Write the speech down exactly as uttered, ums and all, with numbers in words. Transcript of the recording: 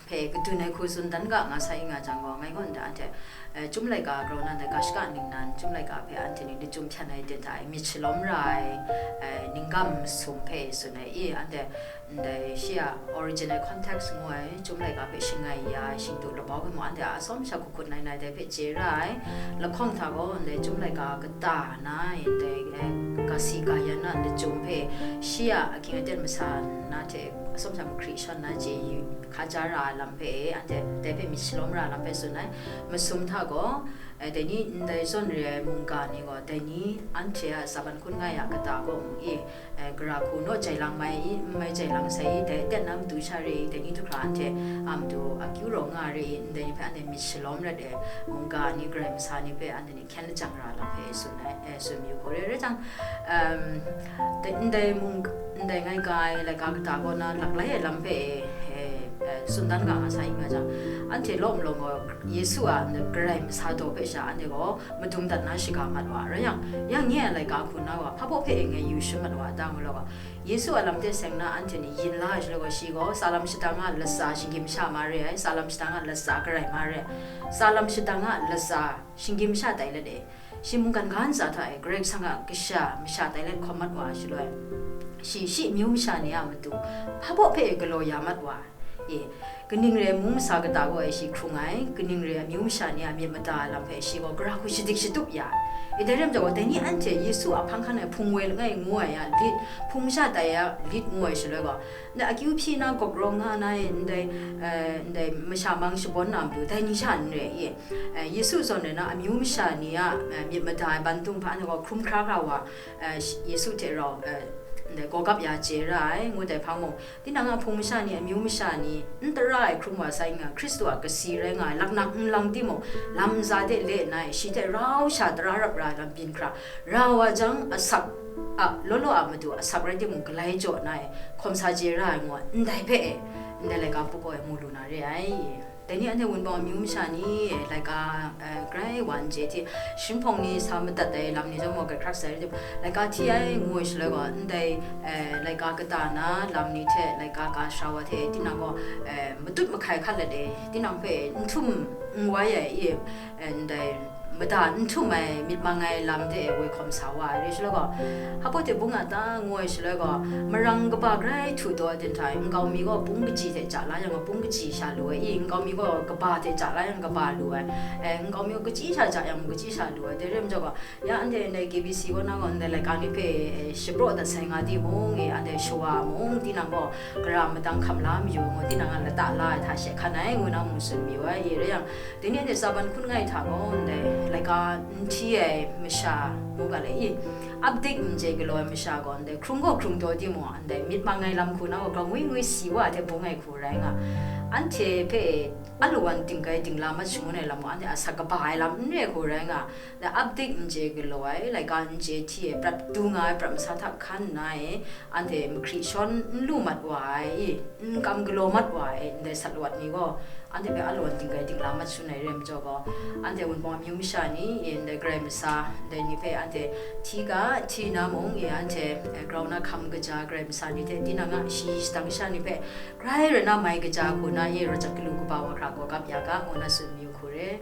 hpe kadun ai hku tsun dan ga nga sai nga jang gaw, ngai gaw ndai anhte, eh, Chyum laika grau na ndai ga shaka ningnan, Chyum laika hpe anhte ni lachyum hpyan ai ten hta e myit shalawm ra ai, eh, ninggam sum hpe tsun ai i, anhte ndai shi a original context ngu ai, Chyum laika hpe shangai ya ai shingtu labau hpe mung, anhte a atsawm sha hkut hkut nai nai dai hpe chye ra ai. Lahkawng hta gaw ndai Chyum laika kata na, ndai, eh, kasi kayan na lachyum hpe shi a ahkying aten masa na hte atsawm sha mahkri shawn na chye yu hkaja ra ai lam hpe, anhte dai hpe myit shalawm ra ai lam hpe tsun ai. Masum hta gaw, eh, dai ni ndai zawn re ai mungga ni gaw, dai ni anhte a tsaban hkun nga ya kata gaw mu i, eh, gara hku naw jai lang mai i, n mai jai lang sai i, dai aten na matu sha re i, dai ni du hkra anhte a matu akyu raw nga re i, ndai ni hpe anhte myit shalawm rat ai mungga ni, Karai masa ni hpe anhte ni hkyen lajang ra lam hpe tsun ai, eh, tsun yu hku re. Rai jang, em, dai, ndai mung, ndai ngai ga ai laika kata kaw na laklai ai lam hpe, eh, eh, tsun dan ga nga sa i nga jang, anhte lawm lawm gaw Yesu a Karai masa daw hpe sha anhte gaw madung dat na shaga mat wa, rai yang, yang nye ai laika hku na wa, hpa baw hpe e ngai yu sha mat wa, da ngu law gaw, Yesu a lam hte seng na anhte ni yin la ai shaloi gaw, shi gaw tsalam shadang a latsa shinggyim sha ma re ai, tsalam shadang a latsa Karai ma re ai, tsalam shadang a latsa shinggyim sha tai let e, shi mungkan ga ntsa hta e Karai Kasang a kasha masha tai let hkawm mat wa ai shaloi, shi, shi amyu masha ni a matu hpa baw hpe e galaw ya mat wa, e, kaning re ai mung masa kata gaw e shi hkrung ai, kaning re ai amyu masha ni a myit mada ai lam hpe shi gaw gara hku shadik shatup ya ai. E, dai rai majaw gaw, dai ni anhte Yesu a hpang hkan ai hpung woi langai ngu ai a lit, hpung masha tai a lit ngu ai shaloi gaw, ndai akyu hpyi na gawk rawng nga na e, ndai, eh, ndai masha mang shabawn na matu, dai ni sha n re i, eh, Yesu zawn re na amyu masha ni a, eh, myit mada ai bantung hpa anhte gaw hkrum hkra hkra wa, eh, Yesu hte rau, eh, ndai gawgap ya chye ra ai, ngu dai hpang mung, tinang a hpung masha ni, amyu masha ni, n tara ai hkrum wa sai nga, Hkristu a kasi rai nga ai, laknak n lang timung, lam ntsa de le nna e, shi hte rau sha tara rap ra ai lam byin hkra, ra wa jang, asak a, law law a matu asak rai timung, galai jaw na e, hkawm sa chye ra ai ngu, ndai hpe e, ndai laika hpuk gaw e mu lu na re ai. Dai ni anhte Wunpawng amyu masha ni, laika, eh, grai wa n chye hte, shi jahpawng ni sa madat ai lam ni zawn gaw, grai hkrak sai rai tim, laika hti ai ngu ai shaloi gaw, ndai, eh, laika kata na lam ni hte laika ka sara wa hte tinang gaw, eh, matut mahkai hkat let e, tinang hpe n htum n wai ai i, eh, ndai mada n htum ai myit mang ai lam de woi hkawm sa wa ai re shaloi gaw, hpa baw hte bung a ta ngu ai shaloi gaw, marang kaba grai htu taw ai ten hta e, nkau mi gaw pung kaji hte ja la yang gaw, pung kaji sha lu ai i, nkau mi gaw kaba hte ja la yang kaba lu ai, eh, nkau mi gaw kaji sha ja yang gaw, kaji sha lu ai. Dai rai majaw gaw, ya anhte ndai K B C kaw na gaw, ndai laika ni hpe, eh, shapraw dat sai nga timung, eh, anhte shawa mung, tinang gaw gara madang hkam la mayu ngu, tinang a lata la ai hta she hkan ai ngu na mung tsun mayu ai, i rai yang, dai ni anhte tsaban hkun ngai hta gaw, ndai laika n hti ai masha ngu ga le i, update n chye galaw ai masha gaw, ndai hkrung gaw hkrung taw timung, ndai myit mang ai lam hku na gaw, grau ngwi ngwi si wa ai hte bung ai hku rai nga, anhte hpe alawan dinggai dingla mat shangun ai lam gaw, anhte asak kaba ai lam n re hku rai nga, ndai update n chye galaw ai, laika n chye hti ai, prat du nga ai, prat masa hta hkan nna e, anhte mahkri shawn n lu mat wa ai, n kam galaw mat wa ai, ndai sat lawat ni gaw, anhte hpe alawan dinggai dingla mat shangun ai rai majaw gaw, anhte Wunpawng amyu masha ni, e, ndai Karai masa, ndai ni hpe anhte hti ga, hti na mung, e, anhte, e, grau na hkam kaja Karai masa ni hte tinang a shayi shadang sha ni hpe grai rai na mai kaja hku na, e, rawt jat galu kaba wa hkra gawgap ya ga, ngu na tsun mayu hku re.